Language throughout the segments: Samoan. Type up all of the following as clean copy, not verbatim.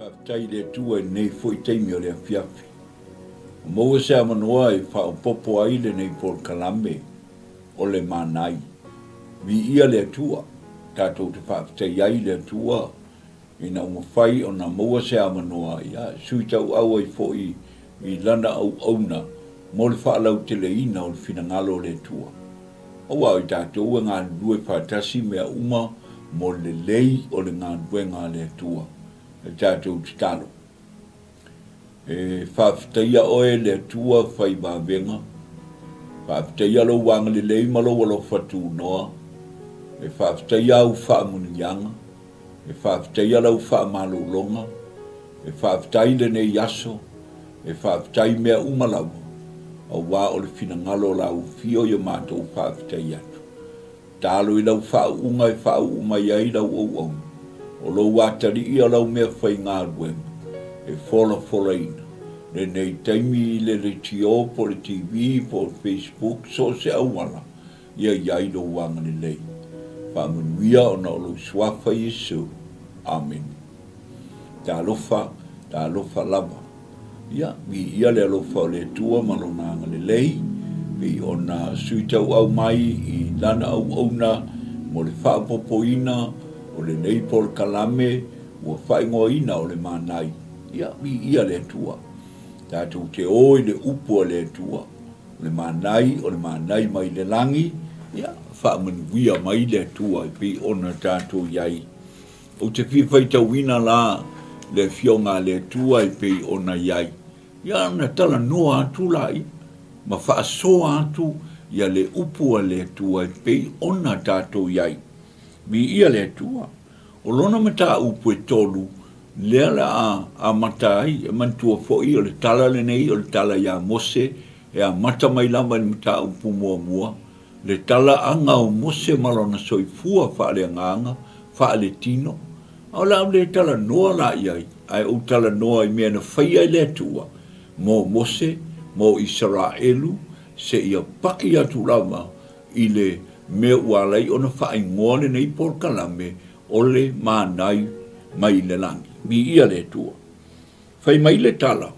Faafetai i le Atua i lenei foi taimi o le afiafi. Ua maua se avanoa e faaopoopo ai lenei polokalame o le Manai. Viia le Atua, tatou te faafetai ai i le Atua ina ua mafai ona maua se avanoa e sui tauau ai foi i Lana auauna mo le faalauteleina o le finagalo o le Atua. Aua o i tatou e galulue faatasi mea uma mo le lelei o le galuega a le Atua, le tatou tatalo. E faafetaia oe le Atua fai vavega, faafetaia lou agalelei ma lou alofa tunoa, e faafetaia au faamanuiaga, e faafetaia lau faamalologa, e faafetai lenei aso, e faafetai mea uma lava, aua o le finagalo o lau Afio ia matou faafetai atu. Talo i lau faauuga e faauu mai ai lau auauna, o lou atalii o lau meafaigaluega e folafolaina lenei taimi i le leitio po o le TV po o le Facebook so o se auala ia i ai lou agalelei. Faamanuia ona o lou Suafa Iesu. Amene. Talofa, talofa lava. Ia, viia le alofa o le Atua ma Lona agalelei, pei ona sui tauau mai i Lana auauna mo le faaopoopoina o lenei polokalame ua faaigoaina o le Manai. Ia, viia le Atua. Tatou te o i le Upu a le Atua, o le Manai, o le Manai mai le lagi, ia, faamanuia mai le Atua e pei ona tatou i ai. Ou te fia faitauina la le Afioga a le Atua e pei ona i ai, ia ona talanoa atu laia, ma faasoa atu ia le upu a le Atua e pei ona tatou i ai. Viia le Atua. O lona mataupu e tolu, lea la a amata ai, e manatua foi o le tala lenei o le tala ia Mose, e amata mai lava i le mataupu muamua, Le talaaga o Mose ma lona soifua faaleagaga, faaletino, a o le a ou le talanoa la i ai, ae ou talanoa i mea na faia e le Atua mo Mose, mo Isaraelu, seia paʻi atu lava i le mea ua ala ai ona faaigoa lenei polokalame o le Manai mai le Lagi. Viia le Atua. Fai mai le tala,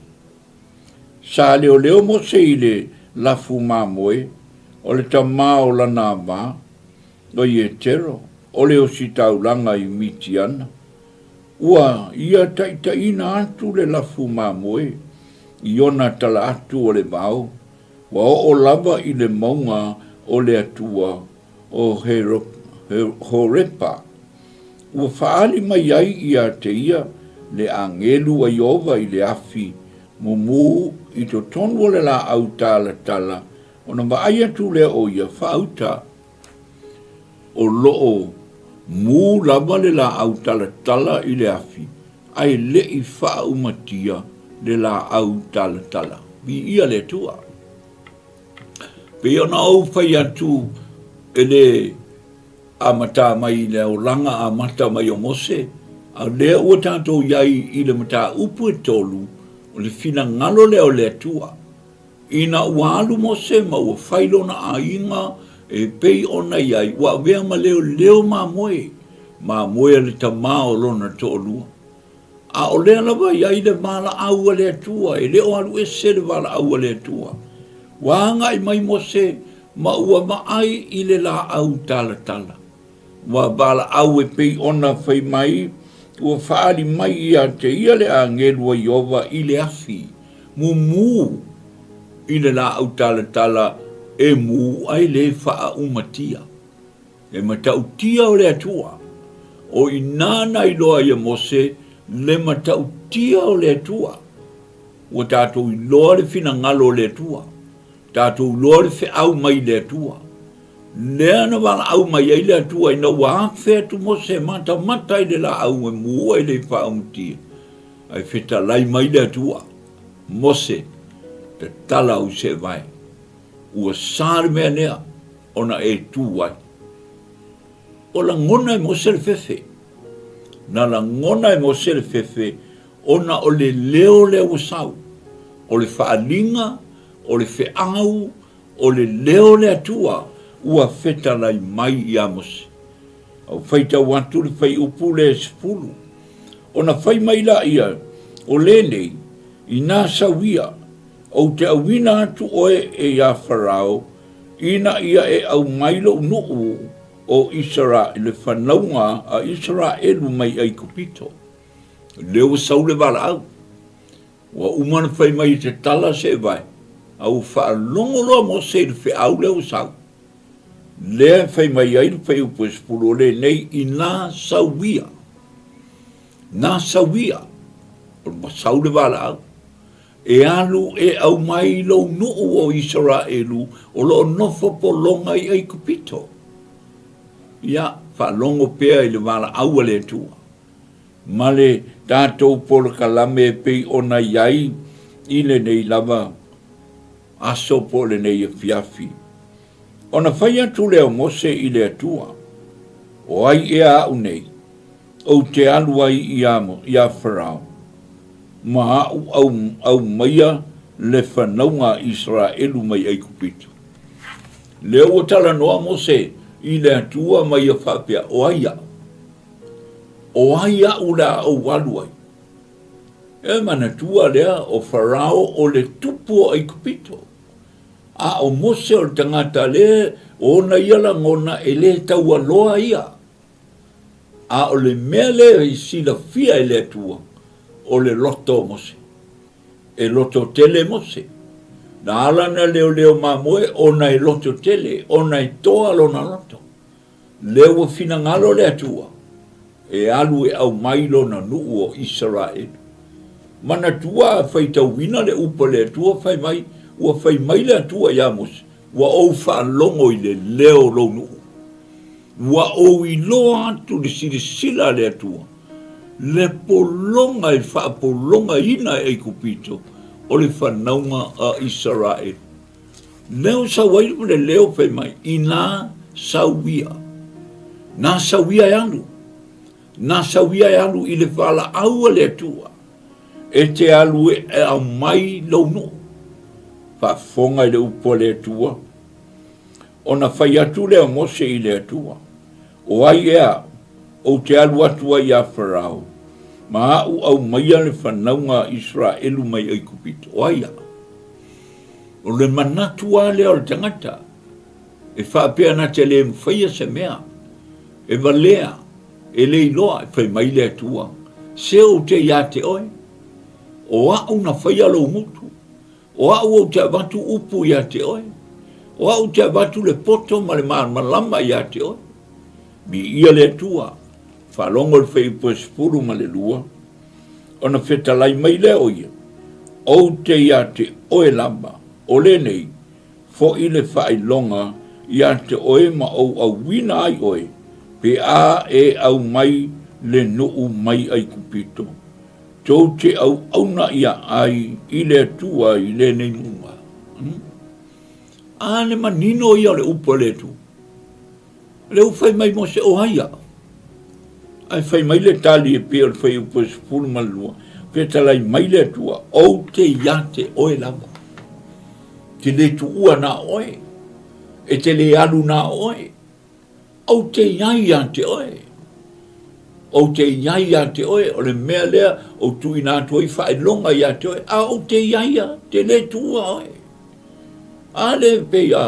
Sa leoleo Mose i le lafu mamoe o le tama o lana ava, o Ietero, o le ositaulaga i Mitiana. Ua ia taitaiina atu le lafu mamoe i ona tala atu o le vao, ua oo lava i le mauga o le Atua o Horepa. Ua faaali mai ai ia te ia le agelu a Ieova i le afi mumu i totonu o le laau talatala, ona vaai atu lea o ia faauta. O lo o mu lava le laau talatala i le afi, ae le i faaumatia le laau talatala. Viia le Atua! Pei ona ou fai atu e le amata mai i le olaga amata mai o Mose, a o lea ua tatou i ai i le mataupu e tolu, o le finagalo lea o le Atua. Ina ua alu Mose ma ua fai lona aiga e pei ona i ai, ua avea ma leoleo mamoe, mamoe a le tama o lona toalua. A o lea lava i ai le valaau a le Atua, e le o alu ese le valaau a le Atua. Ua agai mai Mose ma ua vaai i le laau talatala. Ua valaau e pei ona fai mai, ua faaali mai ia te ia le agelu a Ieova i le afi, mumu i le laau talatala e mu ai le faaumatia. Le matautia o le Atua. O i nāna iloa ia Mose le matautia o le Atua. Ua tatou iloa le finagalo o le Atua. Tatou iloa le feau mai le Atua. Lea na valaau mai ai le Atua ina ua afe atu Mose e matamata i le laau e mu ai le faaumatia. Ae fetalai mai le Atua, Mose, tatala au seevae. Ua sa le mea lea. ona e tu ai. Ua lagona e Mose le fefe. Na lagona e Mose le fefe ona o le leo lea ua sau, o le faaaliga, o le feau, o le leo o le Atua ua fetalai mai ia Mose. A ua faitau atu le fuaiupu lea e 10. Ona fai mai laia, O lenei, inā sau ia, ou te auina atu oe e iā Farao, ina ia e aumai lou nuu o Isaraelu, le fanauga a Isaraelu mai Aikupito. Lea ua sau le valaau. Ua uma ona fai mai e te tala se evae, a ua faalogo loa Mose i le feau lea ua sau. Lea e fai mai ai le fuaiupu e 10 o lenei, inā sau ia. Nā sau ia, ua sau le valaau, e alu e aumai lou nuu o Isaraelu o lo o nofo pologa i Aikupito. Ia, faalogo pea i le valaau a le Atua ma le tatou polokalame e pei ona i ai i lenei lava aso po o lenei afiafi. Ona fai atu lea o Mose i le Atua, O ai ea aʻu nei, ou te alu ai iā Farao, ma aʻu aumaia le fanauga a Isaraelu mai Aikupito? Lea ua talanoa Mose i le Atua ma ia faapea, O ai aʻu? O ai aʻu o le a ou alu ai? E manatua lea o Farao o le tupu o Aikupito. A o Mose o le tagata lea o ona ia lagona e le taualoa ia. A o le mea lea i silafia e le Atua, o le loto o Mose. E loto tele Mose. Na ala na leoleo mamoe ona e loto tele, ona e toa lona loto. Lea ua finagalo le Atua e alu e aumai lona nuu o Isaraelu. Manatua a faitauina le upu a le Atua fai mai, ua fai mai le Atua iā Mose, Ua ou faalogo i le leo o lou nuu. Ua ou iloa atu le silasila a le Atua, le pologa e faapologaina e Aikupito o le fanauga a Isaraelu. Leo sau ai le leo fai mai, inā sau ia. Nā sau ia e alu. Nā sau ia e alu i le valaau a le Atua. E te alu e aumai lou nuu. Faafofoga i le upu a le Atua. Ona fai atu lea o Mose i le Atua, O ai ea ou te alu atu ai iā Farao, ma aʻu aumaia le fanauga a Isaraelu mai Aikupito? O ai aʻu? O le manatu lava lea o le tagata, e faapea na te le mafaia se mea, e valea, e le iloa, e fai mai le Atua, Se ou te iā te oe, o aʻu na faia lou gutu, o aʻu ou te avatu upu iā te oe, o aʻu te avatu le poto ma le malamalama iā te oe. Viia le Atua, faalogo i le fuaiupu e 12, Ona fetalai mai lea o ia, Ou te iā te oe lava, o lenei, foʻi le faailoga iā te oe ma ou auina ai oe, pe a e aumai le nuu mai Aikupito, tou te auauna ia ai i le Atua i lenei mauga. Hmm? A le manino ia o le upu a le Atua. Lea ua fai mai Mose, o ai au? Ae fai mai le tali e pei o le fuaiupu e 12, fetalai mai le Atua, ou te iā te oe lava. Te le tuua na oe, e te le alu na oe, ou te iā iā te oe. Ou te iā iā te oe, o le mea lea ou tuuina atu ai faailoga iā te oe, a ou te iā ia, te le tuua oe. A lea e pei a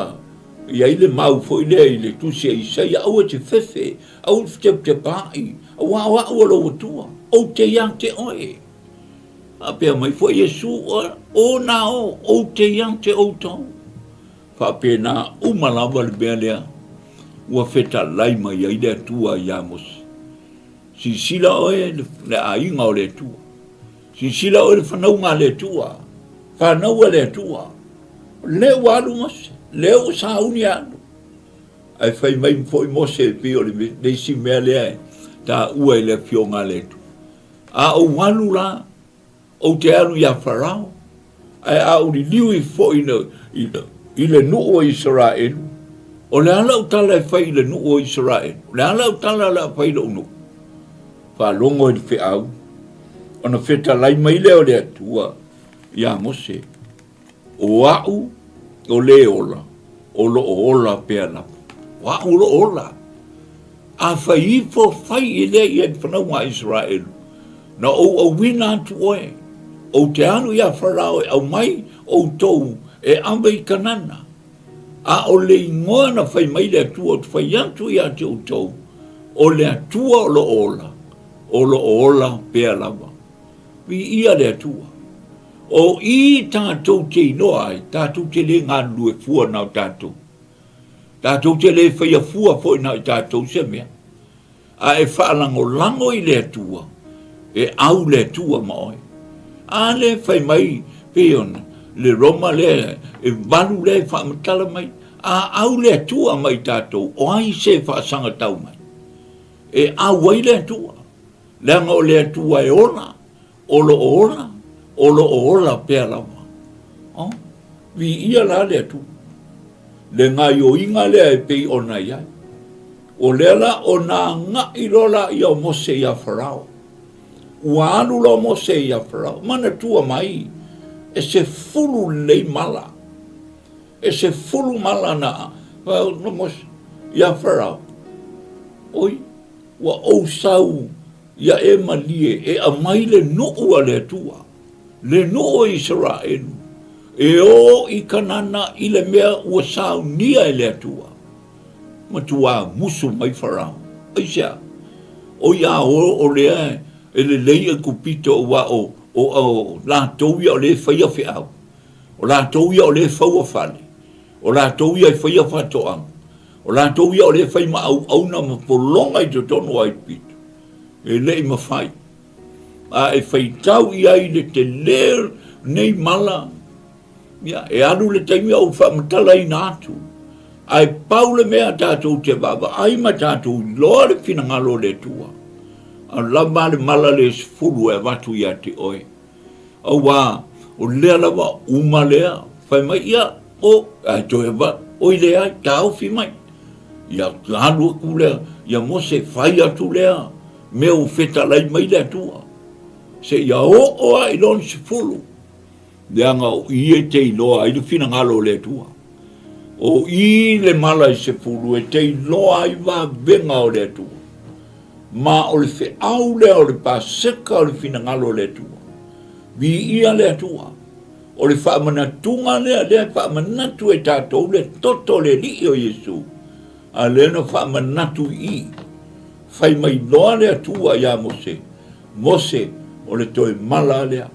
i ai le mau foi lea i le tusi a Isaia, aua e te fefe, aua e te fetepatepaai, auā o aʻu o lou Atua, ou te iā te oe. Faapea mai foi Iesu, o nā o, ou te iā te outou. Faapena uma lava le mea lea ua fetalai mai ai le Atua iā Mose. Silasila oe le aiga o le Atua. Silasila oe i le fanauga a le Atua, fanau a le Atua. Lea ua alu Mose, lea ua sauni e alu. Ae fai mai foi Mose e pei o le isi mea lea e taua i le afioga a le Atua. A ou alu la, ou te alu iā Farao, ae a ou liliu ifo i le, i le, i le nuu o Isaraelu, o le a lau tala e fai i le nuu o Isaraelu? O le a lau tala o le a fai i lou nuu? Faalogo i le feau, ona fetalai mai lea o le Atua iā Mose, O aʻu o le ola, o lo o ola pea lava. O aʻu o lo o ola. A fai ifo, fai i lea ia i fanauga a Isaraelu. Na ou auina atu oe, ou te alu iā Farao e aumai outou e ave i Kanana. A o le igoa na fai mai le Atua ou te fai atu ia te outou, o le Atua o lo o ola, o lo o ola pea lava. Viia le Atua. O i tatou te iloa ai, tatou te le galulue fua na o tatou. Tatou te le faia fua foi na o i tatou se mea. A e faalagolago i le Atua, e au le Atua ma oe. A lea e fai mai pei ona le Roma lea e valu lea e faamatala mai, a au le Atua ma i tatou, o ai se faasagatau mai? E au ai le Atua, leaga o le Atua e ola, O lo o ola, o lo o ola pea lava. Oh, viia la le Atua. Le gaioiga lea e pei ona i ai. O lea la ona agai loa laia o Mose iā Farao. Ua alu loa Mose iā Farao. Manatua mai, e sefulu lelei mala. E sefulu mala na Mose iā Farao. Oi, ua ou sau Ia e malie e aumai le nuu a le Atua, le nuu o Isaraelu, e o i Kanana i le mea ua saunia e le Atua. Matuā musu mai Farao. Aisea? O ia o o lea e lelei Aikupito aua o, o, o latou ia o lea e faia feau. O latou ia o lea e faua fale. O latou ia e faia faatoaga. O latou ia o lea e fai ma auauna ma pologa i totonu o Aikupito, e le i mafai. A e faitau i ai le tele nei mala, ia, e alu le taimi o ou faamatalaina atu. Ae pau le mea tatou te vaavaai ma tatou iloa le finagalo o le Atua, a lava le mala le sefulu e avatu ia te oe. Auā, o lea lava uma lea, fai mai, ia, o, ae toe avatu, oi leai, taofi mai. Ia alu atu lea, ia Mose, fai atu lea mea ua fetalai mai le Atua, seia oo lava i lona sefulu, leaga o i e te iloa ai le finagalo o le Atua. O i le mala i sefulu e te iloa ai vavega o le Atua. Ma o le feau lea o le Paseka o le finagalo o le Atua. Viia le Atua. O le faamanatuga lea, lea e faamanatu e tatou le toto o le Alii o Iesu, a lea na faamanatu i i. Fai mai loa le Atua iā Mose, Mose, o le toe mala lea.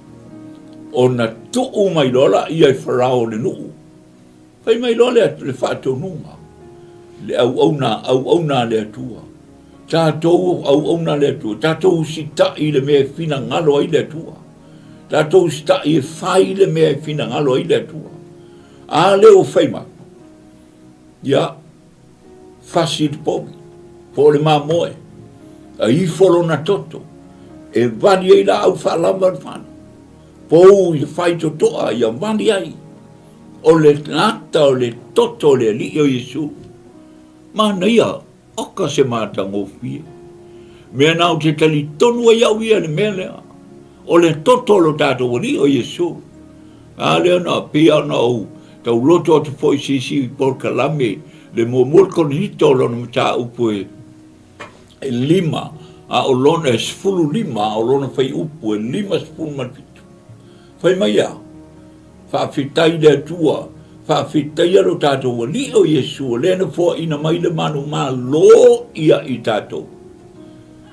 Ona tuu mai loa laia e Farao le nuu. Fai mai loa le, le faatonuga, le auauna, auauna a le Atua. Tatou auauna a le Atua, tatou usitai i le mea e finagalo ai le Atua. Tatou usitai e fai le mea e finagalo ai le Atua. A lea ua fai mai, ia, fasi i le povi, po o le mamoe, a ifo lona toto, e vali ai laau faalava le fale, pou i le faitotoa ia vali ai. O le ata o le toto o le Alii o Iesu. Manaia, oka se matagofie. Mea na ou te talitonu ai au ia i le mea lea. O le toto o lo tatou Alii o Iesu. A lea na pei ona ou tauloto atu foi i se isi polokalame, le muamua le Korinito o lona mataupu e e lima, a o lona e 15, a o lona fuaiupu e 57. Fai mai a, Faafetai i le Atua, faafetaia lo tatou Alii o Iesu, o lea na foaina mai le manumalo ia i tatou.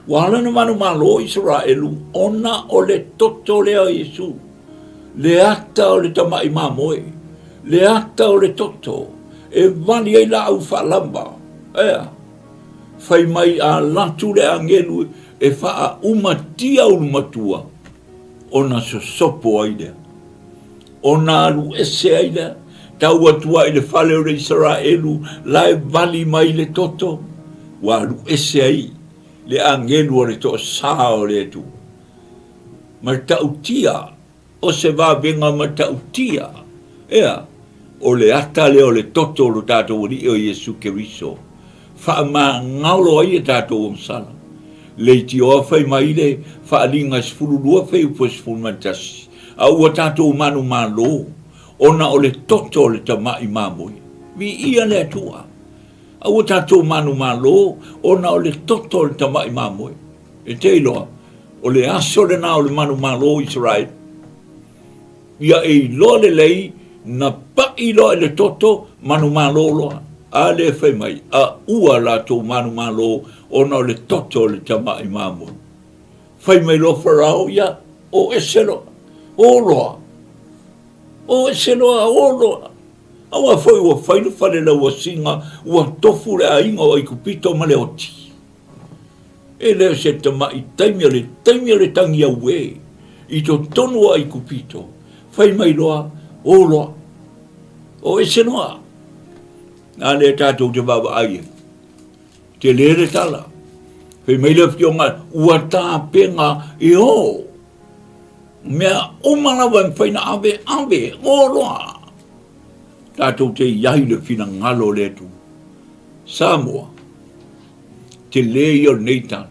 Ua ala na manumalo Isaraelu ona o le toto lea o Iesu, le ata o le tamai mamoe, le ata o le toto, e vali ai laau faalava. Ea, fai mai a latu le agelu e faaumatia ulumatua, ona sosopo ai lea, ona alu ese ai lea, tau atu ai i le fale o le Isaraelu, la e vali mai le toto, ua alu ese ai le agelu o le toasā o le Atua. Matautia O se vavega matautia, ea, o le ata lea o le toto o lo tatou Alii o Iesu Keriso, faamagalo ai e tatou agasala. Leitioa fai mai le Faaaliga 12 fuaiupu 11, a ua tatou manumalo ona o le toto o le tamai mamoe. Viia le Atua! A ua tatou manumalo ona o le toto o le tamai mamoe. E te iloa, O le aso lena o le manumalo o Isaraelu. Ia e iloa lelei na paʻi loa i le toto manumalo loa. A lea e fai mai, a ua latou manumalo ona o le toto o le tamaʻi mamoe. Fai mai loa Farao, ia, o ese loa, o loa, o ese loa, o loa. Aua foi ua fai le fale lauasiga, ua tofu le aiga o Aikupito ma le oti. E le o se tamaʻi taimi o le taimi o le tagi auē i totonu o Aikupito, fai mai loa, o loa, o ese loa. A lea tatou te vaavaai ai. Tele le tala. Fai mai le afioga, ua tapena e o. Mea uma lava e mafai na ave, ave, o loa. Tatou te iai le finagalo o le Atua. Samoa, tele ia o lenei tala.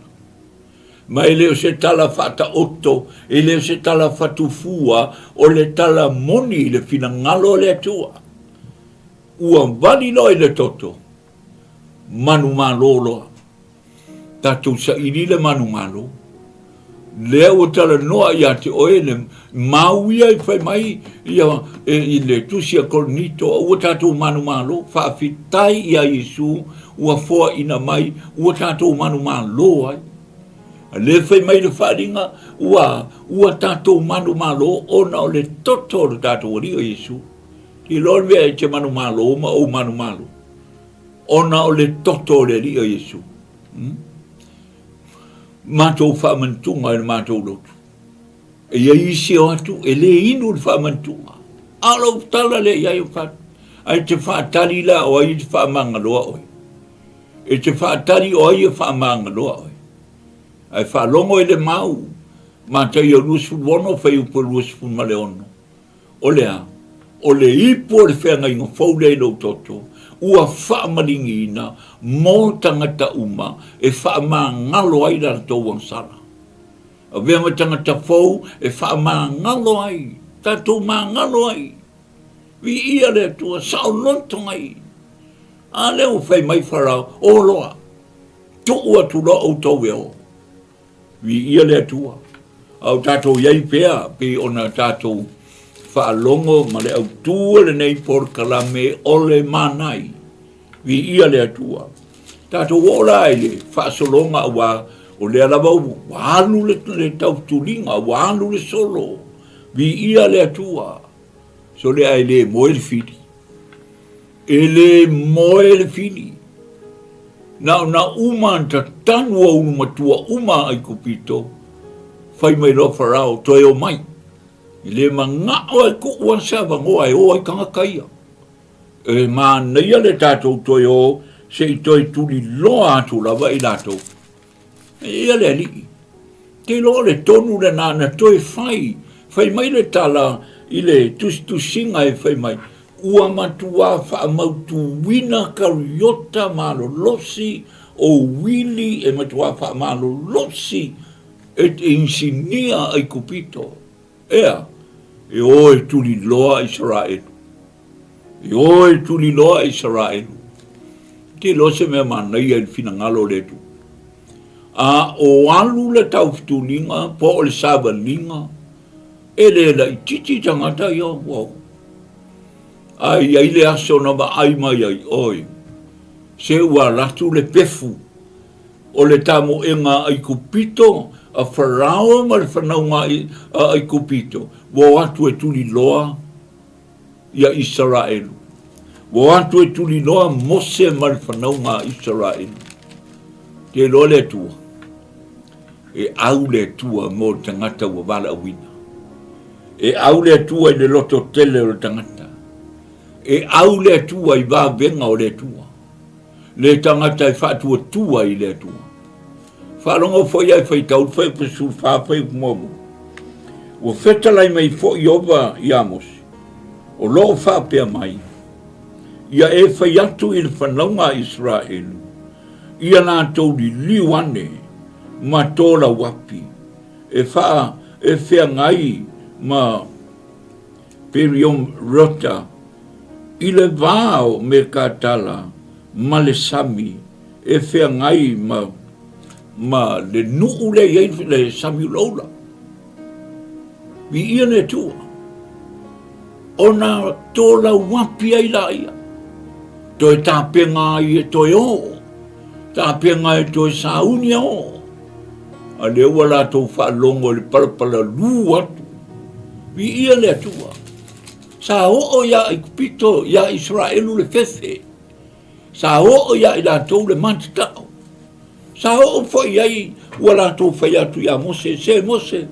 Ma e le o se tala faataoto, e le o se tala fatufua, o le tala moni i le finagalo o le Atua. Ua vali loa i le toto, manumalo loa. Tatou saili le manumalo. Lea ua talanoa ia te oe le mau ia i fai mai ia e, i le tusi a Korinito, ua tatou manumalo, faafetai ia Iesu ua foaina mai, ua tatou manumalo ai. A le fai mai le faaaliga, ua, ua tatou manumalo ona o le toto o le tatou Alii o Iesu. I loa le mea e te manumalo ma ou manumalo, ona o le toto o le Alii o Iesu. Hmm? Matou faamantuga i le matou lotu. E i ai isi o atu e le inu le faamantuga. A o lou tala lea i ai o fatu. Ae te faatali la o ai e te faamagaloa oe. E te faatali o ai e faamagaloa oe. Ae faalogo i le mau, Mataio 26, fuaiupu 26. O le a? O le ipu o le feagaiga fou lea i lou toto, ua faamaligiina mo tagata uma e faamagalo ai latou agasala. Avea ma tagata fou e faamagalo ai, tatou magalo ai. Viia le Atua, saoloto mai. A lea ua fai mai Farao, o loa, tuu atu loa outou e o. Viia le Atua. A o tatou i ai pea, pei ona tatou faalogo ma le autū o lenei polokalame o le Manai. Viia le Atua. Tatou oo la i le faasologa aua o lea lava ua alu le, le tautuliga, ua alu le solo. Viia le Atua. Sole ae le moe le fili. E le moe le fili. Na o na uma na tatanu a ulu matua uma a Aikupito, fai mai loa Farao, toe o mai. E le manao e kuu a se avanoa e o ai tagata ia. E manaia le tatou toe o se i toe tuliloa atu lava i latou. E ia le alii. Te iloa o le tonu lena na toe fai, fai mai le tala i le tusitusiga e fai mai, ua matuā faamautuina kariota malolosi o uili e matuā faamalolosi e te inisinia Aikupito. Ea, e o e tuliloa Isaraelu. E o e tuliloa Isaraelu. Te iloa se mea manaia i le finagalo o le Atua. A o alu le taufutuliga po o le savaliga, e le laititi tagata ia ua oo. A i ai le aso na vaai mai ai oe, se ua alu atu le pefu o le tamoega a Aikupito, a Farao ma le fanauga a Aikupito, ua o atu e tuliloa ia Isaraelu. Ua o atu e tuliloa Mose ma le fanauga a Isaraelu. Te iloa le Atua, e au le Atua mo le tagata ua valaauina. E au le Atua i le loto tele o le tagata. E au le Atua i vavega o le Atua. Le tagata e faatuatua i le Atua. Faalogo foi ai faitau le fuaiupu 14 fuaiupu muamua. Ua fetalai mai foi Ieova iā Mose, o lo o faapea mai, Ia e fai atu i le fanauga a Iseraelu, ia latou liliu ane ma tō lauapi, e wha, e feagai ma Periomrota i le va o Mekatala ma le sami, e feagai ma. ma le nuu lea i ai le sami ulaula. Viia le Atua. Ona tolauapi ai laia, toe tapena ai e toe oo, tapena e toe sauni e oo. A lea ua latou faalogo i le palapalalū atu. Viia le Atua. Sa oo iā Aikupito, iā Isaraelu le fefe. Sa oo iā i latou le matatao. Sa oo foi i ai ua latou fai atu iā Mose, Se Mose,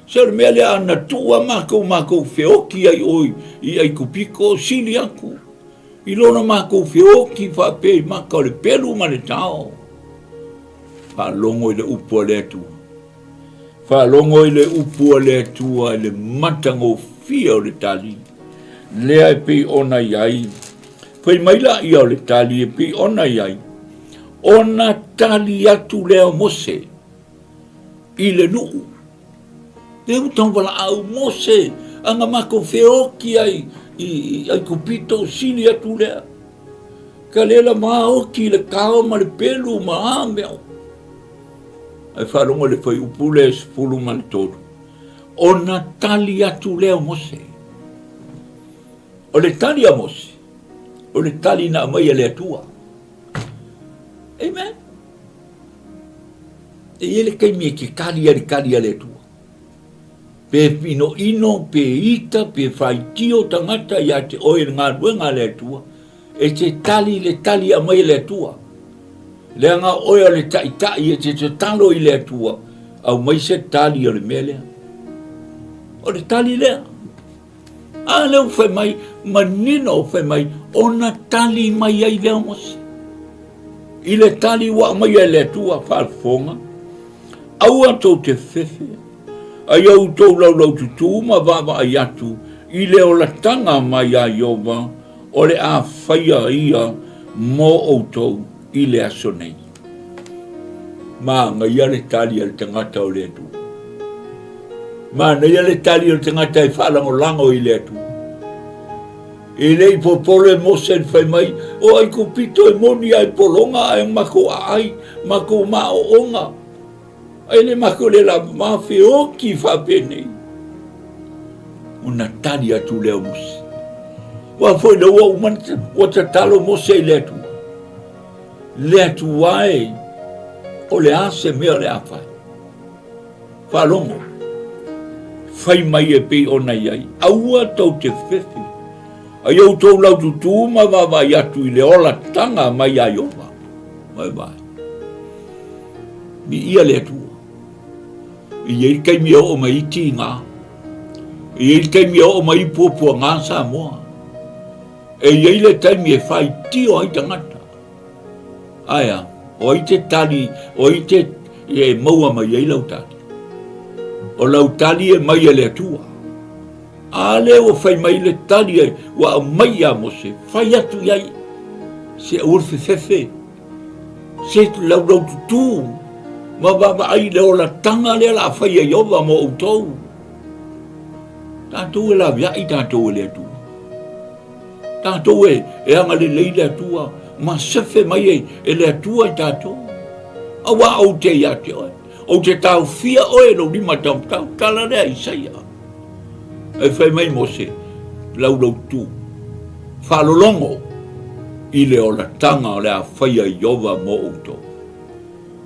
se o le mea lea a na tuu lava matou matou feoti ai oi i Aikupito, sili atu i lo na matou feoti faapea i maka o le pelu ma le tao. Faalogo i le upu a le Atua. Faalogo i le upu a le Atua i le matagofie o le tali lea e pei ona i ai. Fai mai laia o le tali e pei ona i ai, ona tali atu lea o Mose i le nuu. Lea ua tauvalaau Mose, a na matou feoti ai i Aikupito, sili atu lea. Ka lea la maoti i le kao ma le pelu ma a mea. Ae faalogo i le fuaiupu lea e 13, ona tali atu lea o Mose. O le tali a Mose, o le tali na aumai e le Atua. Amen. E i ai le taimi e te tali ai le tali a le Atua. Pe inoino, pe ita, pe faitio tagata ia te oe i le galuega a le Atua, e te tali le tali e aumai e le Atua. Leaga o oe o le taitai e te tatalo i le Atua, aumai se tali o le mea lea. O le tali lea. A lea ua fai mai, manino fai mai, ona tali mai ai lea o Mose. I le tali ua aumaia e le Atua faafofoga, aua tou te fefe, a ia outou laulaututū ma vaavaai atu i le olataga mai iā Ieova o le a faia ia mo outou i le aso nei. Manaia le tali a le tagata o le Atua. Manaia le tali o le tagata e faalagolago i le Atua. E le i popole Mose i fai mai, o Aikupito e moni ai pologa ae makou aai, makou maoonga. Ai le makou le lava ma feoki faapenei. Ona tali atu lea o Mose. Ua foi le ua uma ua tatalo Mose i le Atua. Le Atua e, o le a se mea o le a fai? Faalogo, fai mai e pei ona i ai, aua tou te fefe, a ia outou laututū ma vaavaai atu i le olataga mai iā Ieova. Vaevae. Viia le Atua. E i ai le taimi e oo mai ai tiga. E i ai le taimi e oo mai ai puapuaga Samoa. E i ai le taimi e faitio ai tagata. Ae a? O ai te tali, o ai te e maua mai ai lau tali? O lau tali e mai e le Atua. A lea ua fai mai le tali e ua aumai iā Mose, fai atu i ai, se aua le fefefe, se laulaututū, ma vaavaai i le olataga lea o le a fai e Ieova mo outou. Tatou e laveai tatou e le Atua. Tatou e, e agalelei le Atua ma sefe mai e, e le Atua i tatou. Auā ou te ia te oe. Ou te taofia oe i lou lima taumatau. Tala lea Isaia. E fai mai Mose, laulautu, faalologo i le olataga o le a faia e Ieova mo outou.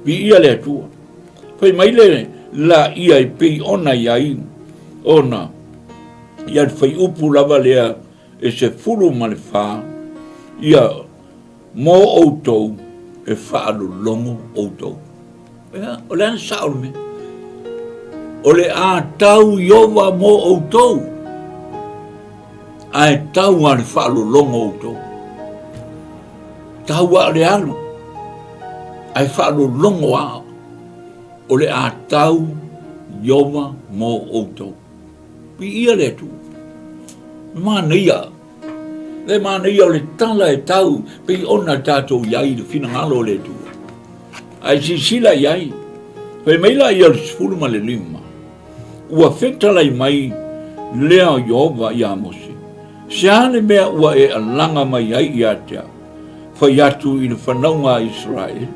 Viia le Atua. Fai mai le laia e pei ona i ai ona ia le fuaiupu lava lea e 14, ia mo outou e faalologo outou. Ia, o le a le sao o le mea? O le a tau Ieova mo outou, ae tau a le faalologo outou. Tau a o le alu, ae faalologo a o le a tau Ieova mo outou. Viia le Atua. Manaia. Le manaia o le tala e tau pei ona tatou i ai i le finagalo o le Atua. Ae silasila i ai, fai mai laia o le 15, ua fetalai mai lea o Ieova iā Mose, Se a le mea ua e alaga mai ai ia te au, fai atu i le fanauga a Isaraelu?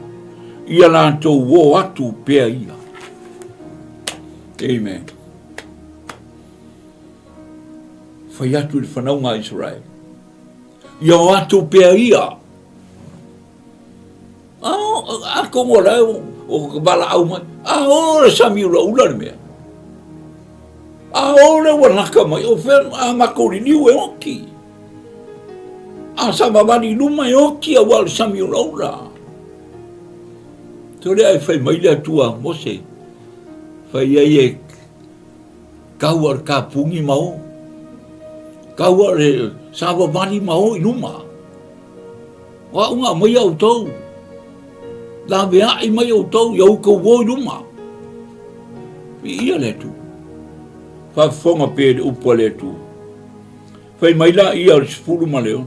Ia latou o atu pea ia. Amen. Fai atu i le fanauga a Israel. Ia o atu pea ia. Atonu o la e o valaau mai, a o le sami ulaula le mea. A o le ua laka mai, o fea a matou liliu e oti. A savavali i luma e oti aua o le sami ulaula. Tole ai fai mai le Atua Mose, fai ai e kau a le kapuni ma o. Kau a le savavali ma o i luma. O a'u na aumaia outou, laveai mai outou ia outou o i luma. Viia le Atua. Faafofoga pea i le upu a le Atua. Fai mai la ia o le 16,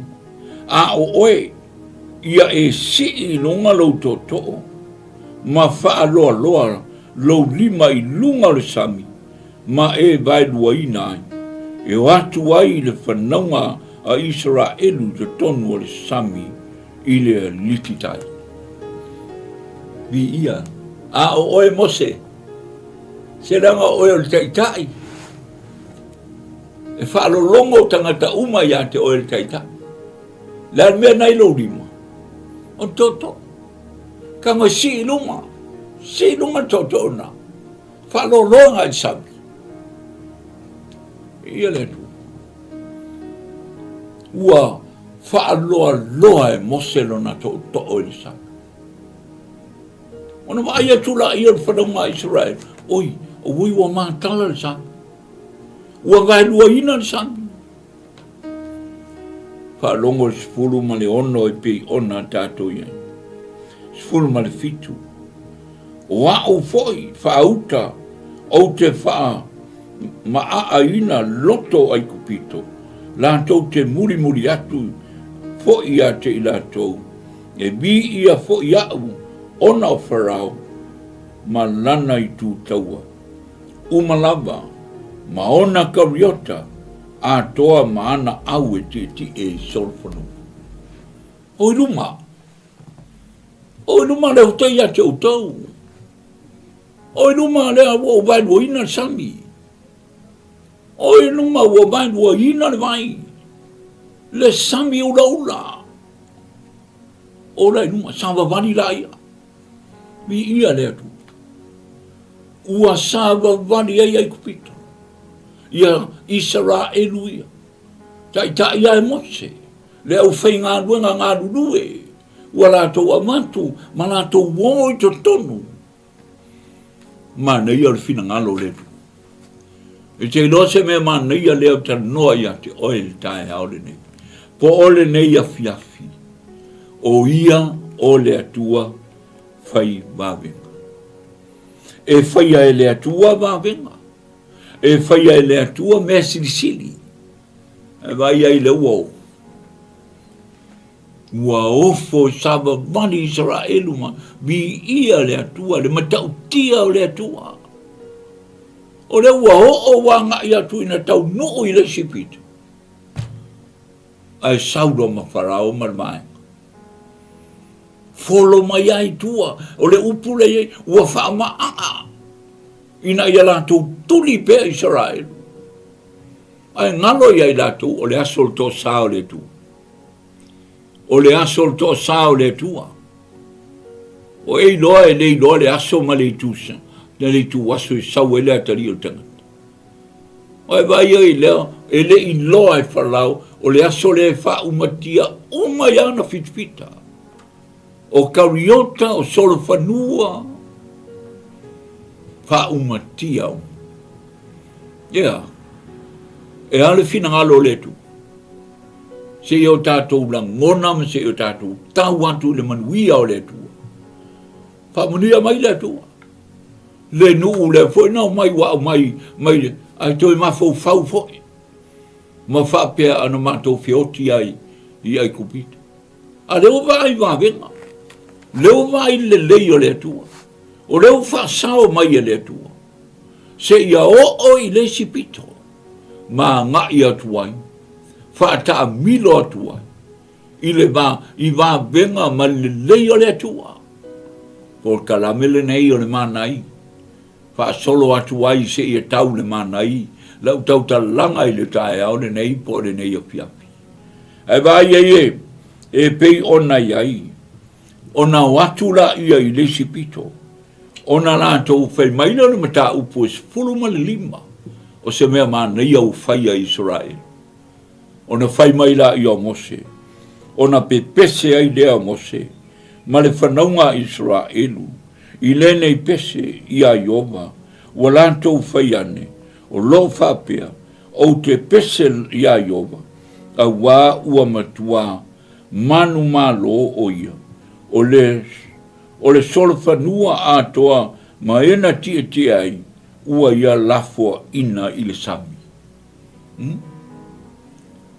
A o oe, ia e sii i luga lou tootoo, ma faaloaloa lou lima i luga o le sami, ma e vaeluaina ai, e o atu ai le fanauga a Isaraelu i totonu o le sami i le alititai. Viia, a o oe Mose, se leaga o oe o le taitai, e faalologo tagata uma ia te oe le taitai. Le a le mea na i lou lima? O le tootoo. Tago e sii i luma, sii i luma le tootoo lena. Faaloaloga i le sami. Ia le Atua. Ua faaloaloa e Mose lona tootoo i le sami. Ona vaai atu laia o le fanauga a Isaraelu, oi, oi ua matala le sami. Ua vaeluaina le sami. Faalogo le 16 e pei ona tatou i ai. 17. O a'u foi faauta ou te faamaaaina loto o Aikupito, latou te mulimuli atu foi ia te i latou, e viia foi a'u ona o Farao ma lana itu taua uma lava, ma ona kariota atoa ma ana au e tietie i solofanua. O i luma! O i luma lea uta ia te outou. O i luma lea ua ou vaeluaina le sami. O i luma ua vaeluaina le vai. Le sami ulaula. O la i luma, savavali la ia. Viia le Atua. Ua savavali ai Aikupito. Ia Isaraelu ia. Taitai ia e Mose. Le aufaigaluega galulue, ua latou avatu ma latou o i totonu. Manaia o le finagalo o le Atua. E te iloa se mea manaia lea o talanoa ia te oe i le taeao lenei. Po o lenei afiafi, o ia o le Atua fai vavega. E faia e le Atua vavega. E faia e le Atua mea silisili. E vaai ai le ua o. Ua ofo i savavali Isaraelu ma viia le Atua, le matautia o le Atua. O lea ua oo ua agai atu ina taunuu i le isi pito. Ae sau loa ma Farao ma le vaega. Folo mai ai tua, o le upu lea i ai, ua faamaaa ina ia latou tuli pea Isaraelu. Ae galo ia i latou o le aso o le toasa o le Atua. O le aso o le toasa o le Atua. O e iloa e le iloa le aso ma le itu, le itu aso e sau ai le atalii o le tagata. O e vaai ai lea, e le iloa e Farao, o le aso lea e faaumatia uma i ana fitafita. O kariota, o solofanua, faaumatia uma. Ia, e a le finagalo o le Atua? Seia o tatou lagona ma seia o tatou tau atu i le manuia o le Atua. Faamanuia mai le Atua. Le nuu lea foi na omai ua aumai mai ae toe mafaufau foi ma faapea ana matou feoti ai i Aikupito. A lea ua vaai vavega, lea ua vaai le lelei o le Atua, o lea ua faasao mai e le Atua. Seia oo i le isi pito ma agai atu ai, faataamilo atu ai i le va, i vavega ma le lelei o le Atua. Polokalame lenei o le Manai, faasolo atu ai seia tau le Manai lau tautalaga i le taeao lenei po o lenei afiafi. Ae vaai ai e, e pei ona i ai, ona o atu laia i le isi pito, ona latou fai mai lea o le mataupu e 15 o se mea manaia ua faia e Isaraelu. Ona fai mai laia o Mose, ona pepese ai lea o Mose ma le fanauga a Isaraelu i lenei pese iā Ieova, ua latou fai ane, o lo o faapea, Ou te pese iā Ieova, auā ua matuā manumalo ʻo ia, o le, o le solofanua atoa ma e na tietie ai, ua ia lafoaʻina i le sami. Hmm?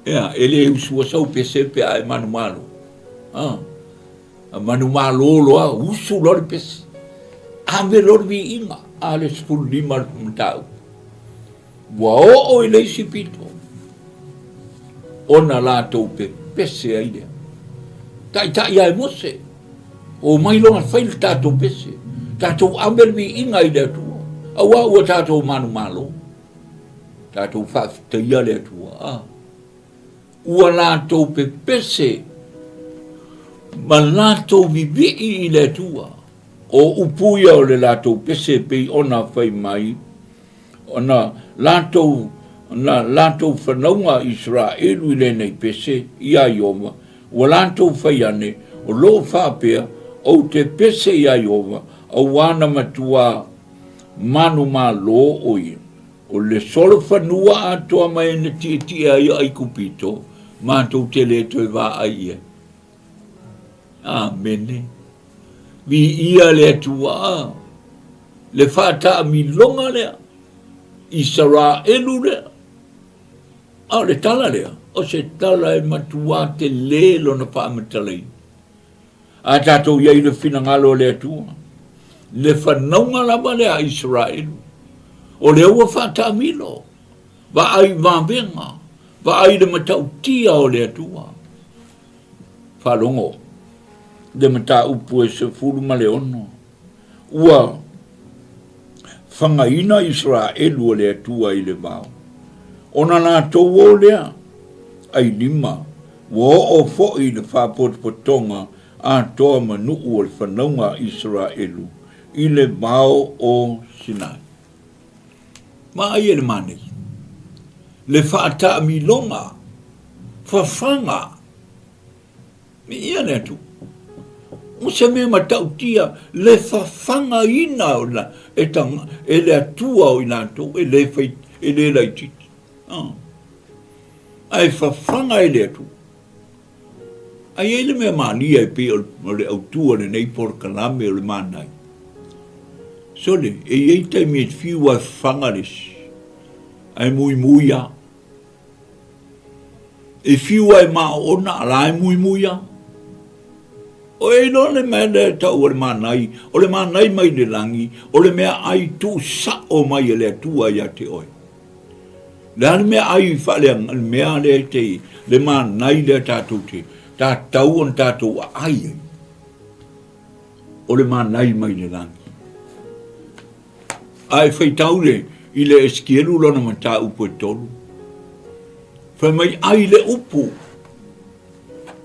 Ea, e le usua sau pese pe a e manumalo. Ah. A manumalo loa, usu loa le pese. Ave loa le viiga, a le 15 le mataupu. Ua oo i le isi pito, ona latou pepese ai lea. Taitai ia e Mose, o mai loa fai le tatou pese, tatou ave le viiga i le Atua, auā ua tatou manumalo. Tatou faafetaia le Atua, a. Ua latou pepese ma latou vivii i le Atua. O upu ia o le latou pese e pei ona fai mai, ona latou, na latou fanauga a Isaraelu i lenei pese iā Ieova, ua latou fai ane, o lo o faapea, Ou te pese iā Ieova, auā na matuā manumalo ʻo ia. O le solofanua atoa mai na tietie ai o ʻAikupito, matou te le toe vaai i ai. Amene. Viia le Atua, le faataamiloga lea, Isaraelu lea. A o le tala lea, o se tala e matuā telē lona faamatalaina. A tatou i ai i le finagalo o le Atua, le fanauga lava lea a Isaraelu, o lea ua faataamilo, vaai vavega, vaai le matautia o le Atua. Faalogo le mataupu e 16, ua fagaina Isaraelu o le Atua i le vao, ona latou o lea ailima ua oo foi i le faapotopotoga atoa ma nuu o le fanauga a Isaraelu i le vao o Sinai. Vaai e le manei, le faataamiloga fafaga Viia le Atua. O se mea matautia le fafagaina o la, e, tanga, e le Atua o i latou e le, fai, e le laititi. Ah. Ae fafaga e le Atua. Ae i ai le mea malia e pei o le autu o lenei polokalame o le Manai. Sole, e i ai taimi e fiu a fafaga le isi, ae muimui a. E fiu a e maoona, a la e muimui a. O e iloa le mea lea e tau o le Manai, o le Manai mai le lagi, o le mea ai tuusao mai e le Atua ia te oe. Le a le mea ai faaleaga, le mea lea e te, le manai lea tatou te, tatau ona tatou aai ai. O le manai mai le lagi. A e faitau le, i le Esikielu lona mataupu e tolu. Fai mai ai le upu,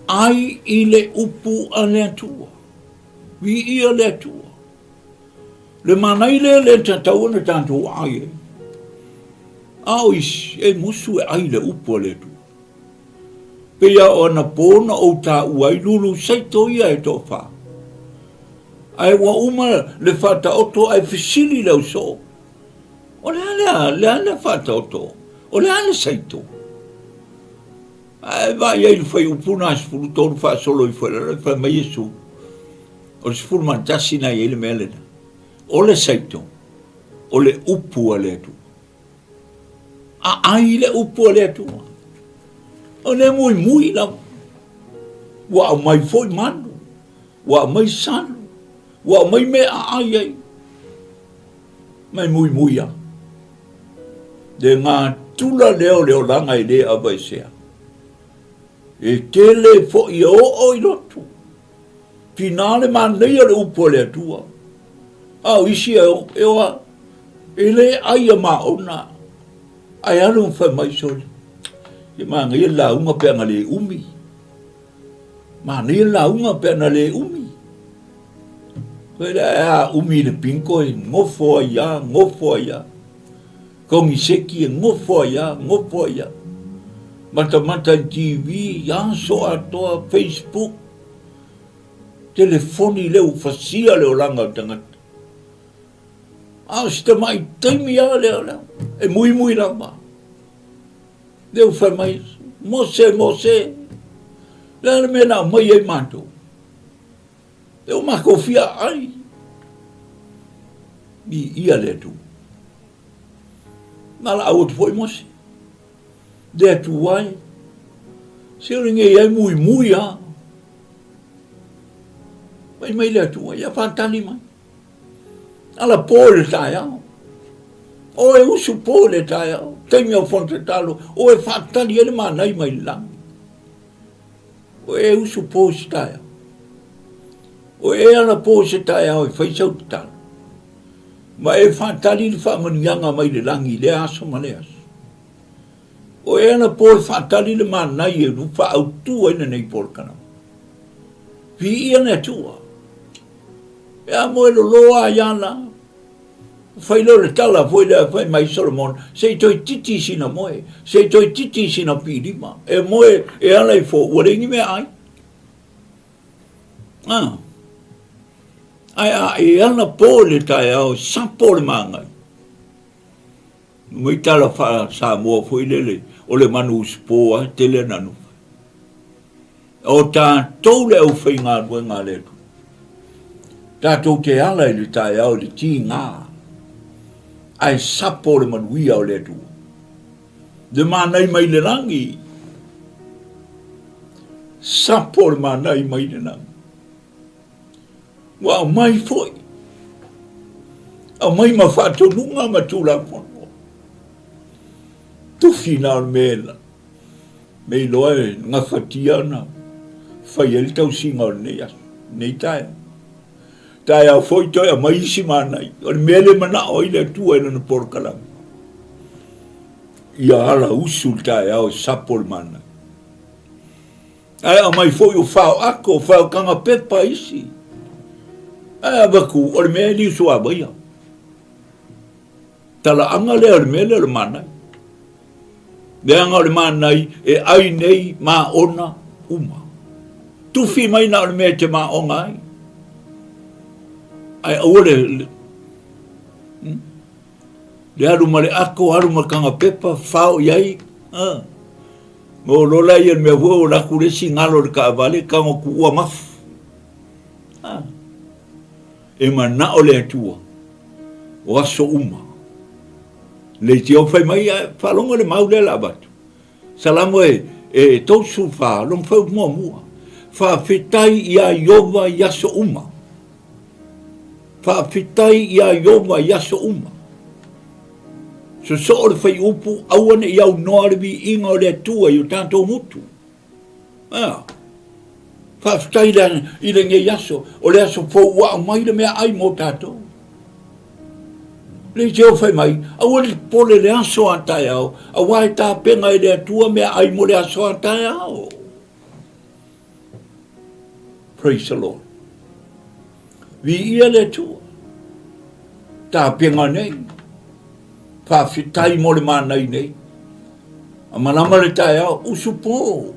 ai i le upu a le Atua. Viia le Atua. Le manai lea le tatau ona tatou aai ai. A o isi, e musu e ai le upu a le Atua. Pei a o anapo na ou taua ai lulu saito ia e toafa. Ae ua uma le faataoto ae fesili le ausoo. O le a lea, le a lea faataoto? O le a le saito? Ae vaai ai le fuaiupu na 13 faasolo ifo i lalo, fai mai Iesu, O le 11 na i ai le mea lena. O le saito, o le upu a le Atua. Aai le upu a le Atua. O le muimui lava. Ua aumai foi manu, ua aumai salu, ua aumai mea aai ai. Mai muimui lava. Le gatula lea o le olaga e le aveesea. E tele foi e oo i lotu. Tina le manaia le upu a le Atua. A o isi e o, e o a, e le ai a maona, ae alu ma fai mai sole. E manaia le lauga pe ana le umi. Manaia le lauga pe ana le umi. Koe le ae a umi i le pinko e ngofo ai a, ngofo ai a. Kogiseki e ngofo ai a, ngofo ai a. Matamata i TV, aso atoa, Facebook, telefoni lea ua fasia le olaga o le tagata. A o si tamai taimi lava lea, lea, e muimui lava. Lea ua fai mai, Mose, Mose, le a le mea na aumai ai matou? Lea ua matou fia ai. Viia le Atua. Na laau atu foi Mose. Le Atua e, se o lenei ai muimui a. Fai mai le Atua, ia faatali mai. Ala po i le taeao. O e usu po i le taeao, taimi o fono tatalo, o e faatali ai le manai mai le lagi. O e usu po i se taeao. O e ala po i se taeao e fai sau tatalo. Ma e faatali le faamanuiaga mai le lagi i lea aso ma lea aso. O e ala po e faatali le manai e faaautu ai lenei polokalame. Viia le Atua. E a moe loloa ai ana. Fai lea o le tala foi lea fai mai Solomona, se i toe titi sina moe, se i toe titi sina pilima. E moe e ala i fo, ua leai ni mea ai. Ah. Ae a e ala po i le taeao, sapo le magai. Mai tala faa-Samoa foi lele, o le manu usupo lava e tele ana nupa. O tatou le aufaigaluega a le Atua. Tatou te ala i le taeao i le tiga, ae sapo le manuia o le Atua. Le manai mai le lagi, sapo le manai mai le lagi. Ua aumai foi, aumai ma faatonuga ma tulafono. Tufi na o le mea me iloa e gafatia ona fai ai le tausiga o lenei aso, lenei taeao. Taeao foi toe aumai isi manai, o le mea le manao ai le Atua i lana polokalame. Ia ala usu le taeao e sapo le manai. Ae aumai foi o fao ako, o fao kaga pepa isi. Ae avatu, o le mea e liu suavaia. Talaaga lea o le mea lea o le manai. Leaga o le manai e ai nei maona uma. Tufi mai na o le mea e te maona ai. Ae aua le, le, hmm? le alu ma le ako, alu ma kaga pepa, fao i ai. Ah. Mo lola ia le mea foi o laku le isi galo i le taavale tago tuua mafu. Ah. E manao le Atua o aso uma. Leitio fai mai ae faalogo le mau lea la avatu. Salamo e e 34 lona fai muamua. Faafetai iā Iova i aso uma. Faafetai iā Iova i aso uma. Sosoo le faiupu, aua ne i aunoa le viiga o le Atua i o tatou gutu. Ea. Faafetai le, i lenei aso, o le aso fou ua aumai le meaai mo tatou. Le te fai mai, aua le pole le aso a taeao, aua e tapena e le Atua meaai mo le aso a taeao. Praise the Lord. Viia le Atua. Tapena nei. Faafetai mo le manai nei. A malama le taeao, usu po.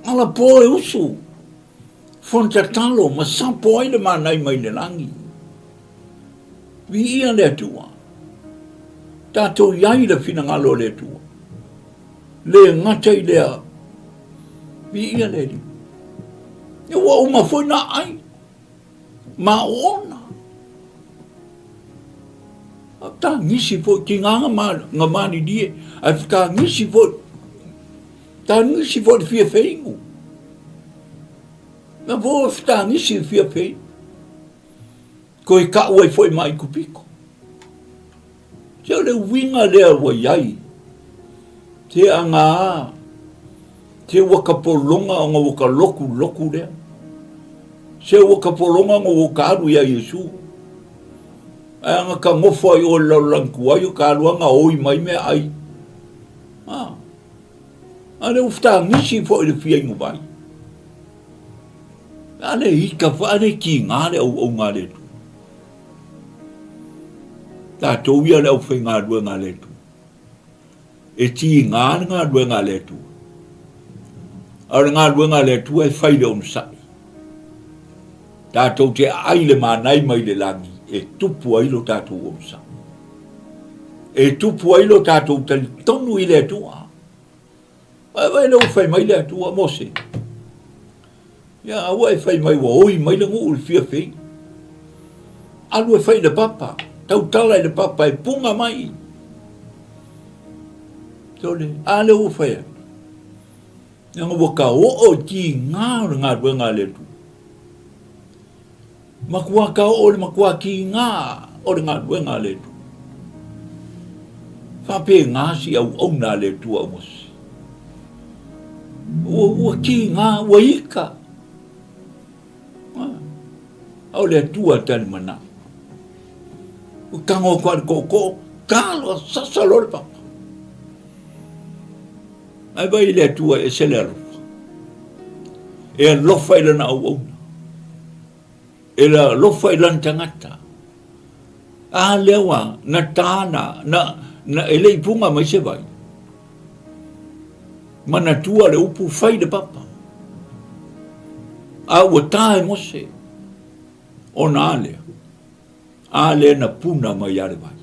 Ala po e usu. Fono tatalo ma sapo ai le manai mai le lagi. Viia le Atua. Tatou i ai le finagalo o le Atua. Le gata i lea, viia le Alii. Ia ua uma foi na ai, ma oona. A tagisi foi, tiga nga nga malilie, ae tagisi foi, tagisi foi le fia feinu. Na foi tagisi le fia feinu. Koe kau ai foi ma Aikupito. Se o le uiga lea ua i ai, te aga a, te ua ka pologa ona ua ka lokuloku lea. Se ua ka pologa na ua ka alu iā Iesu. Ae aga ka nofo ai oe i le lalolagi tuai o ka alu a gaoi mai meaai. A. A lea ua fetagisi foi i le fia inu vai. A le ita foi, a le tiga le auauna a le Atua. Tatou ia le aufaigaluega a le Atua. E tiga le galuega a le Atua. A o le galuega a le Atua e fai i le onosai. Tatou te aai le manai mai le lagi e tupu ai lo tatou onosai. E tupu ai lo tatou talitonu i le Atua. Ae vaai lea ua fai mai le Atua, Mose, ia aua e fai mai ua oi mai le nuu i le fia fei. Alu e fai i le papa, tautala i le papa e puna mai. Sole, a lea ua fai atu. Leaga ua ka oo i tiga o le galuega a le Atua. Matua ka oo i le matua tiga o le galuega a le Atua. Faapena si auauna a le Atua o Mose. Ua, ua tiga, ua ika. A o le Atua tali manao. Ua tago atu lava i le tootoo, talo, sasa loa le papa. Ae vaai i le Atua e ese le alofa. E alofa i lana auauna. E alofa i lana tagata. A lea ua na ta na, na, na e le i puga mai se vai. Manatua le upu fai le papa. A ua ta e Mose, ona a lea. A lea na puna mai a le vai.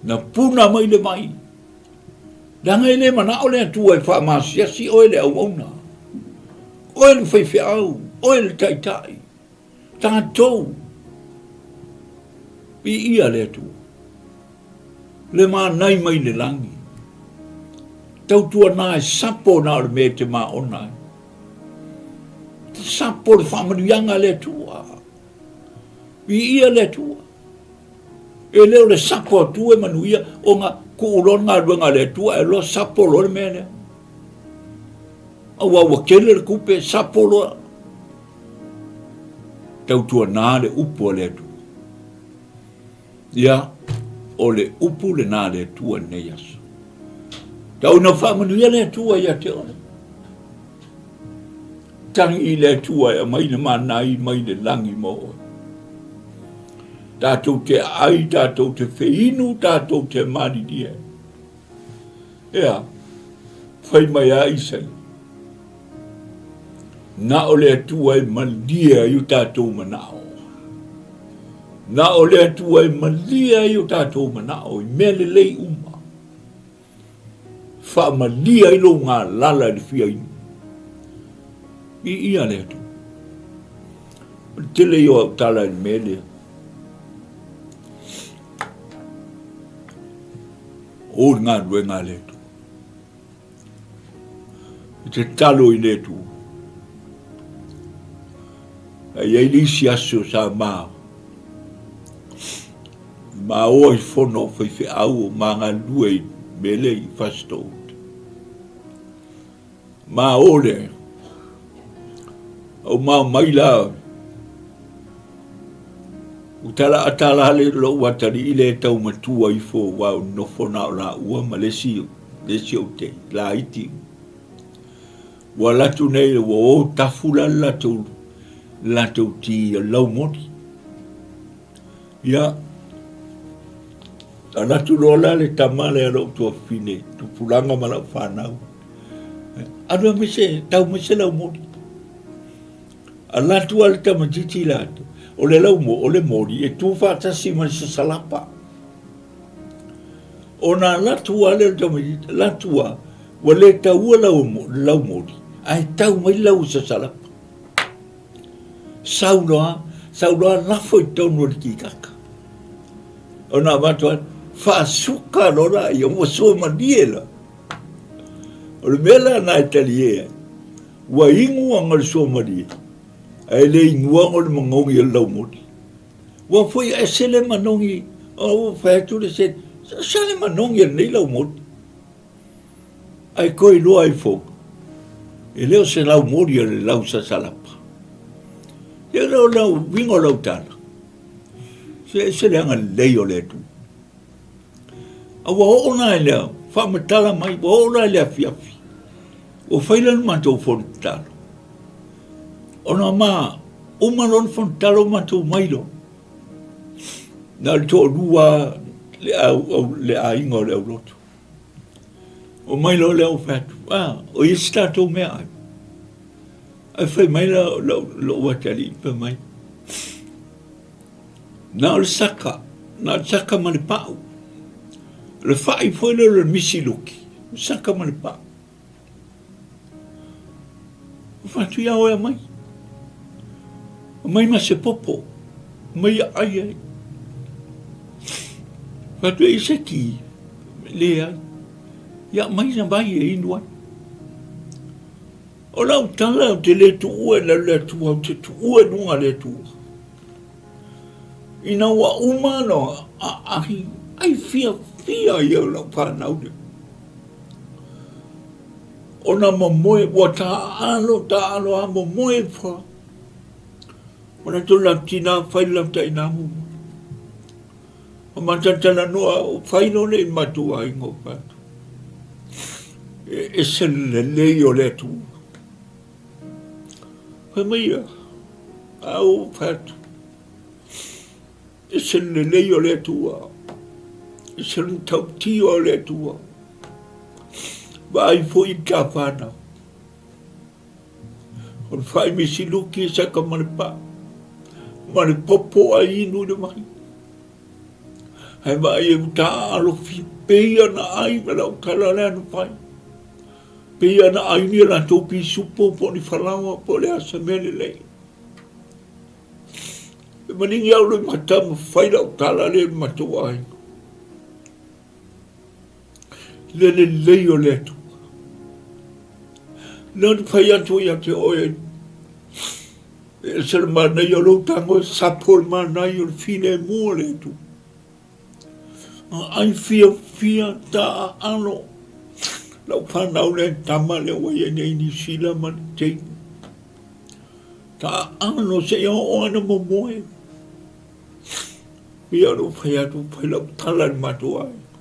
Na puna mai le vai. Leaga e le manao le Atua e faamasiasi oe le auauna, oe le faifeau, oe le taitai, tatou. Viia le Atua, le manai mai le lagi. Tautuana e sapo na o le mea e te maona ai. Te sapo le faamanuiaga a le Atua. Viia le Atua. E le o le sapo atu e manuia ona tuu loa le galuega a le Atua ae loa sapo loa le mea lea. Aua ua tele le tupe, sapo loa. Tautuana le upu a le Atua. Ia, o le upu lena a le Atua i lenei aso. Tau ina faamanuia le Atua ia te oe. Tagi i le Atua e aumai le manai mai le lagi mo oe. Tatou te ai, tatou te feinu, tatou te malilie. Ea, fai mai a Isaia, na o le Atua e malie ai o tatou manao. Na o le Atua e malie ai o tatou manao i mea lelei uma. Faamalie ai lou galala i le fia inu. Viia le Atua. O le tele ia o au tala i le mea lea. O le galuega a le Atua. I te talo i le Atua. A i ai le isi aso sa ma maoa i fono o faifeau o ma galulue i mea lea i Fasitoouta. Ma o le au mao mai la ua tala tala le lou atalii lea e tau matua ifo aua o nofo na o laua ma le isi le isi ou te laiti. Ua alu atu nei ua o tafu la le latou latou ti laumoli. Ia, alu atu loa la le tama lea lou tuafafine, tupulaga ma lau fanau. Alu e se, tau mai se laumoli. Alu atu lava le tamaitiiti latou, o le laumo, o le moli e tu faatasi ma le sasalapa. Ona alu atu lava lea o le tamaitiiti, alu atu lava, ua le taua lau laumoli, ae tau mai lau sasalapa. Sau loa, sau loa lafo i totonu o le tikaka. Ona avatu ai, faasuka loa laia, ua suamalie la. O le mea la na e talie ai, ua inu aga o le suamalie, ae le inua aga o le manogi o le laumoli. Ua foi ese le manogi, ua fai atu le se, sa le manogi o lenei laumoli. Ae toe iloa ai foga, e le o se laumoli o le lausasalapa. Ia lea o lau uiga o lau tala, se ese le agalelei o le Atua. A ua oo la i le faamatala mai, ua oo la i le afiafi, ua fai lea le matou fono tatalo. Ona ma uma loa le fono tatalo matou mai loa. Na o le toalua le, au, au, le aiga o le aulotu. Omai loa lea ou fai atu, ah, o i ai se tatou meaai. Ae fai mai la lou atalii, fai mai, na o le saka, na o le saka ma le pau. O le fai foi lea o le misi luki, saka ma le pau. Ou fai atu, ia oe aumai. Aumai ma se popo, aumai e ai ai. Fai atu, e i se ki? Leai. Ia aumai na vai e inu ai. O lau tala ou te le tuua i lalo le Atua, ou te tuua i luga le Atua. Ina ua uma ona aai, ai fiafia ia o lau fanau lea. Ona momoe, ua taaalo, taaalo a momoe ifo. O latou lau tina fai lau tainamu. O matatalanoa o fai loa le i matou aiga o fatu. E ese le lelei o le Atua. Fai mai ia, a ou fai atu, ese le lelei o le Atua, ese le matautia o le Atua. Vaai foi i le ta fanau. O le fai misiluki e saka ma le pā, ma le popo a inu i le vai. Ae vaai e uta alofi pei ana ai ma lau tala lea na fai. Pei ana ai ni latou pisupo po o ni falaoa po o le a se mea lelei. E maligi au le mata ma fai lau tala lea i le matou aiga. Le lelei o le Atua. Lea na fai atu ia te oe, e ese le manaia o lou tago e sapo le manaia o le filemu o le Atua. Ai fiafia taaalo lau fanau lea tama lea ua i ai nei i Niu Sila ma le teine. Taaalo seia oo lava ina momoe. Ia lou fai atu, fai lau tala i le matou aiga.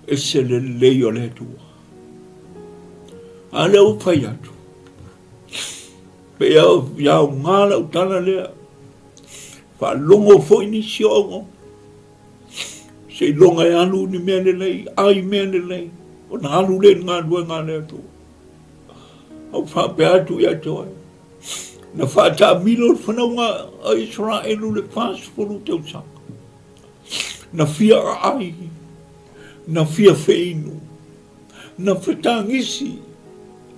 Ese le lelei o le Atua. A lea ua fai atu, pe aoga lau tala lea, faalogo foi nisi o auauna, seiloga e alu ni mea lelei, ai mea lelei, ona alu lea i le galuega a le Atua. Ou faapea atu ia te oe, Na faataamilo le fanauga a Isaraelu le 40 tausaga. Na fia aai, na fia feinu, na fetagisi,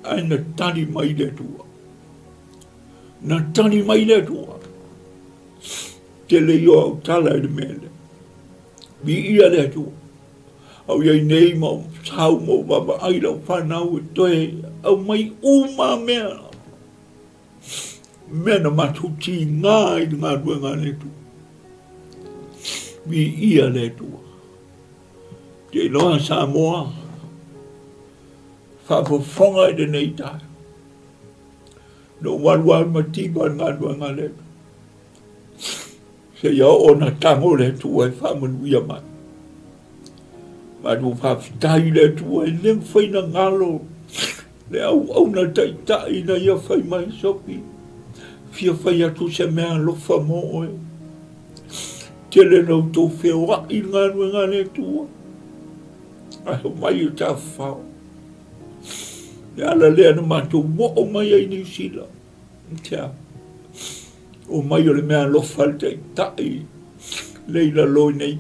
ae na tali mai le Atua. Na tali mai le Atua. Tele ia o au tala i le mea lea. Viia le Atua. Au i ai nei ma ou sau ma ou vaavaai lau fanau e toe aumai uma mea. Mea na matou tiga i le galuega a le Atua. Viia le Atua. Te iloa Samoa, faafofoga i lenei taeao. Na ou alu lava ma tiva i le galuega a le Atua. Seia oo ona tago le Atua e faamanuia mai. Matou faafetai i le Atua e le mafai ona galo le auauna taitai ina ia fai mai sopi. Fia fai atu se mea alofa mo oe. Tele na outou feoai i le galuega a le Atua. Ae omai e tafafao. Le ala lea na matou oo mai ai i Niu Sila. Tia. Omai o le mea alofa le taitai le i lalo i nei.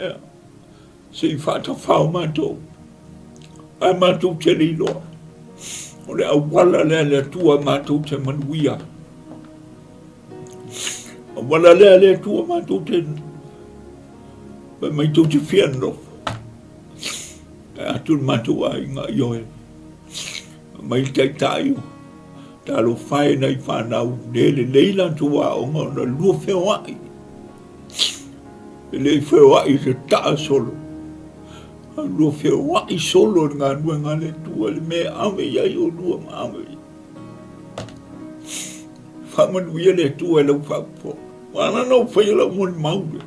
Ea. Se i faatafao matou. Ae matou te le iloa. O le auala lea le Atua matou te manuia. Auala lea le Atua matou te fai mai tou te fia nofo. Ae atu le matou aiga ioe. Mai le taitai o Talofa e nai fanau le lelei latou aoga ona lua feoai. E le i feoai i le taa solo. A lua feoai solo i le galuega a le Atua, le mea e ave i ai olua ma ave i ai. Faamanuia le Atua i lau faafofoga. Ua ala ona ou faia lau molimau lea,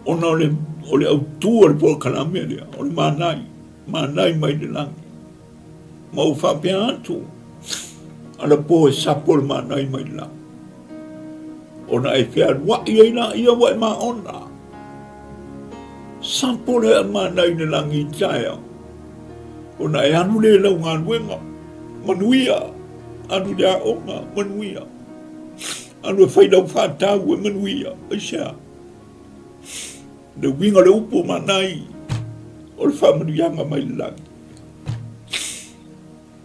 ona o le, o le autu o le polokalame lea, o le manai, manai mai le lagi. Ma ou faapea atu, anapo e sapo le manai mai le lagi. Ona e fealuai ai laia ua e maona. Sapo le manai i le lagi i taeao. Ona e alu lea i lau galuega, manuia, alu i le aoga, manuia, alu e fai lau faatau, e manuia. Aisea? Le uiga o le upu manai, o le faamanuiaga mai le lagi.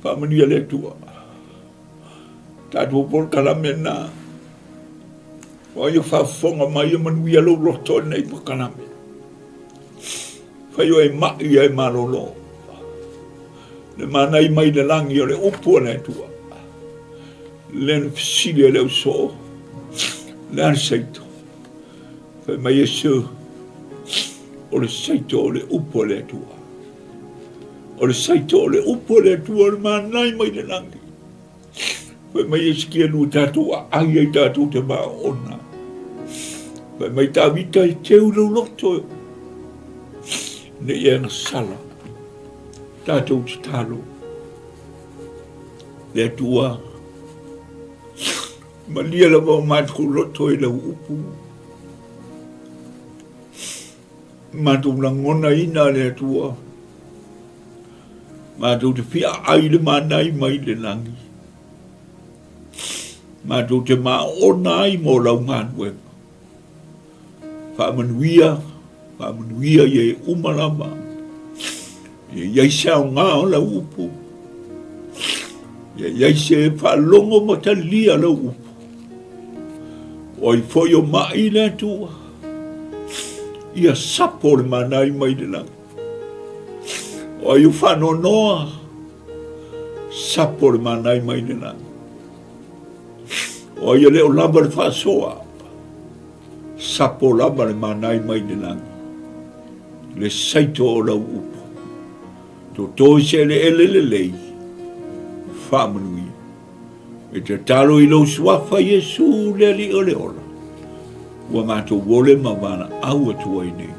Faamanuia le Atua. Tatou polokalame lena. O ai o faafofoga mai e manuia lou loto i lenei polokalame. Fai oe mai e malolo. Le manai mai le lagi o le upu a le Atua. Lea na fesili ai le ausoo, le a le saito? Fai mai Iesu, o le saito o le upu a le Atua. O le saito o le upu a le Atua o le manai mai le lagi. Fai mai Esekielu ua tatou aai ai tatou te maona. Fai mai Tavita e teu lou loto ne i e agasala. Tatou tatalo. Le Atua, malie lava o matou loto i lau upu. Matou lagonaina le Atua. Matou te fia aai le manai mai le lagi. Matou te maona ai mo lau galuega. Faamanuia, faamanuia ia e uma lava. Ia i ai se aoga o lau upu. Ia i ai se faalogo ma talia lau upu. O ai foi o mai le Atua. Ia sapo le manai mai le lagi. O ai o faanoanoa, sapo le manai mai le lagi. O ai e le o lava le faasoa, sapo lava le manai mai le lagi. Le saito o lau upu, toto i se eleele lelei, faamanuia. E tatalo i lou suafa Iesu le Alii o le ola, ua matou ole ma valaau atu ai nei.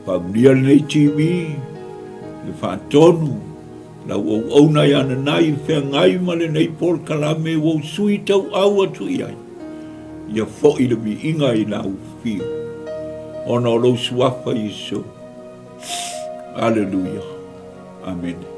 Faaulia lenei TV, le faatonu, lau auauna i ananai feagai ma lenei polokalame ua ou sui tauau atu i ai, ia foi le viiga i lau fiu, ona o lou suafa Iesu. Aleluia. Amene.